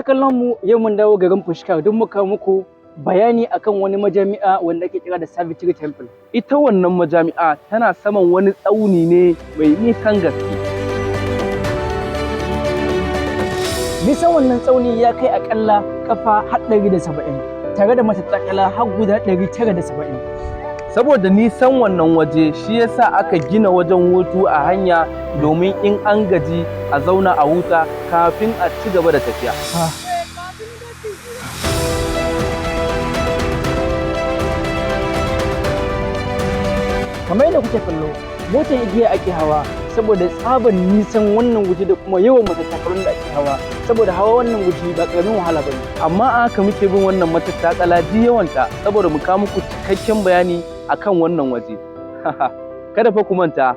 Kallon mu, yau mun dawo garin Pushkar don muka muku bayani akan wani majami'a wanda ake kira da Savitri Temple. Ita wannan majami'a tana saman wani tsauni ne mai nisan gaske. Nisan wannan tsauni ya kai akalla kafa har 170, tare da matattakala har guda 970. Saboda nisan wannan waje, shi yasa aka gina wajen hutu a hanya, domin in an gaji a zauna a huta kafin a ci gaba da tafiya. Kamar yadda kuke kallo, motar igiya ake hawa saboda tsaban nisan wannan waje da kuma yawan matattakalun da ake hawa, saboda hawa wannan waje ba ƙaramin wahala bane. Amma a haka muke bin wannan matattakala ji yawanta, saboda mu kawo muku cikakken bayani akan wannan waje. Kada fa ku manta.